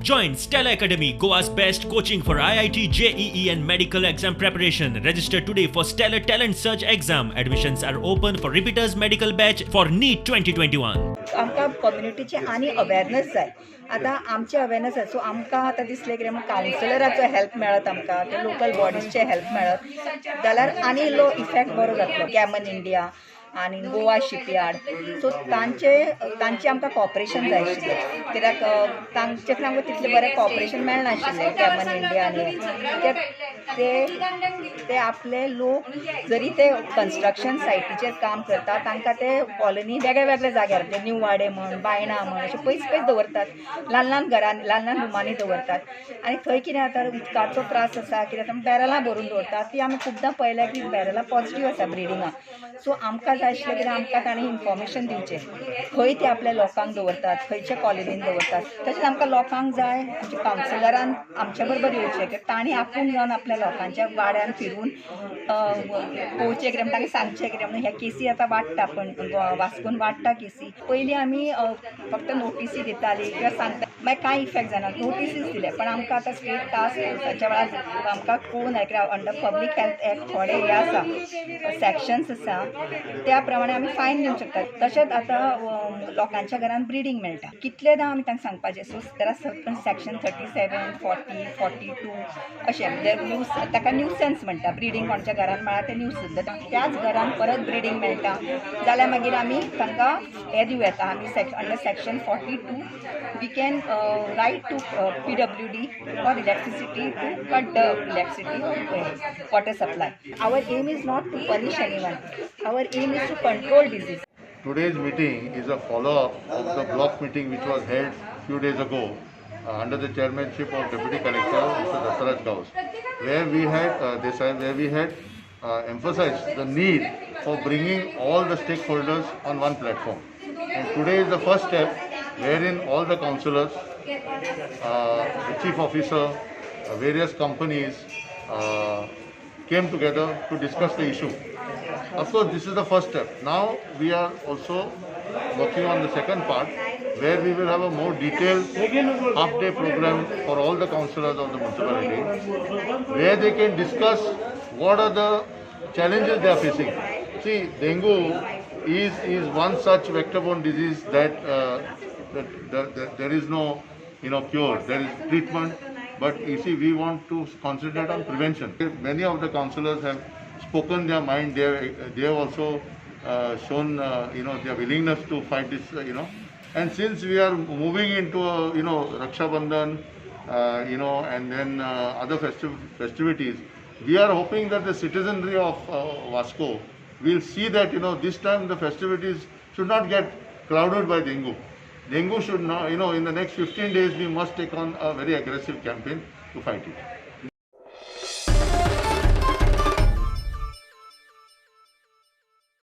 Join Stellar Academy, Goa's best coaching for IIT, JEE and medical exam preparation. Register today for Stellar Talent Search exam. Admissions are open for repeaters medical batch for NEET 2021. आमकां कम्युनिटीची आनी awareness जाय. आतां आमचें awareness आसा, so आमकां आतां दिसलें कितें म्हण कावन्सिलराचो हेल्प मेळत आमकां, ते लोकल बॉडीजचे हेल्प मेळत जाल्यार आनी इल्लो इफेक्ट बरो जातलो. गॅमन इंडिया आनी गोवा शिपयार्ड, सो तांचे आमकां कॉपरेशन जाय आशिल्लें, कित्याक तांचे कडेन आमकां तितलें बरें कॉपरेशन मेळनाशिल्लें. गॅमन इंडिया आनी कित्याक ते ते आपले लोक जरी ते कन्स्ट्रक्शन सायटीचेर काम करता, तांकां ते कॉलनी वेगळे वेगळे जाग्यार, म्हणजे न्यू वाडे म्हण, बायणा म्हण, अशे पयस पयस दवरतात, ल्हान ल्हान घरान, ल्हान ल्हान रुमांनी दवरतात. आनी थंय कितें जाता, उदकाचो त्रास आसा. कितें जाता, बॅरलां भरून दवरतात. ती आमी खुबदां पळयल्या की बॅरलां पॉझिटीव आसा ब्रिडिंगाक. सो आमकां जाय आशिल्लें कितें, आमकां ताणें इन्फॉर्मेशन दिवचें, खंय ते आपल्या लोकांक दवरतात, खंयच्या कॉलनीन दवरतात. तशेंच आमकां लोकांक जाय, आमच्या कावन्सिलरान आमच्या बरोबर येवचें, कित्याक तांणी आपूण जावन आपल्या लोकांच्या वाड्यान फिरून पळोवचें, कितें म्हण तांकां सांगचें, कितें म्हणून ह्या केसी आतां वाडटा, पण वास्कोन वाडटा केसी. पयलीं आमी फक्त नोटीसी दिताली किंवा सांगता, मागीर कांय इफेक्ट जायना. नोटिसीस दिले, पण आमकां आतां स्टेट टास्क फोर्साच्या वेळार आमकां कळून आयलें कित्याक अंडर पब्लीक हेल्थ एक्ट थोडे हे आसा, सेक्शन्स आसा, त्या प्रमाणे आमी फायन दिवंक शकतात. तशेंच आतां लोकांच्या घरान ब्रिडींग मेळटा, कितलेदां आमी तांकां सांगपाचें? So there are certain section 37, 40, 42 अशें, म्हणजे न्यूस ताका न्यूसन्स म्हणटा. ब्रिडींग कोणाच्या घरान मेळ्ळा तें न्यूसन्स. त्याच घरान परत ब्रिडींग मेळटा जाल्यार मागीर आमी तांकां हें दिवं येता. आमी under section 42 we can write to PWD or electricity to cut the electricity or water supply. Our aim is not to punish anyone. Our aim is to control disease. Today's meeting is a follow-up of the block meeting which was held few days ago under the chairmanship of Deputy Collector Mr. Dattaraj Gaus, where we had Desai, where we had emphasized the need for bringing all the stakeholders on one platform. And today is the first step wherein all the councillors, the chief officer, various companies came together to discuss the issue. Of course, this is the first step. Now we are also working on the second part, where we will have a more detailed half-day program for all the councillors of the municipality, where they can discuss what are the challenges they are facing. See, dengue is one such vector-borne disease that there is no cure. There is treatment, but you see, we want to concentrate on prevention. Many of the councillors have spoken their mind. They have also shown their willingness to fight this. And since we are moving into a Raksha Bandhan, and then other festivities, we are hoping that the citizenry of Vasco will see that this time the festivities should not get clouded by dengue. Dengue should not, in the next 15 days we must take on a very aggressive campaign to fight it.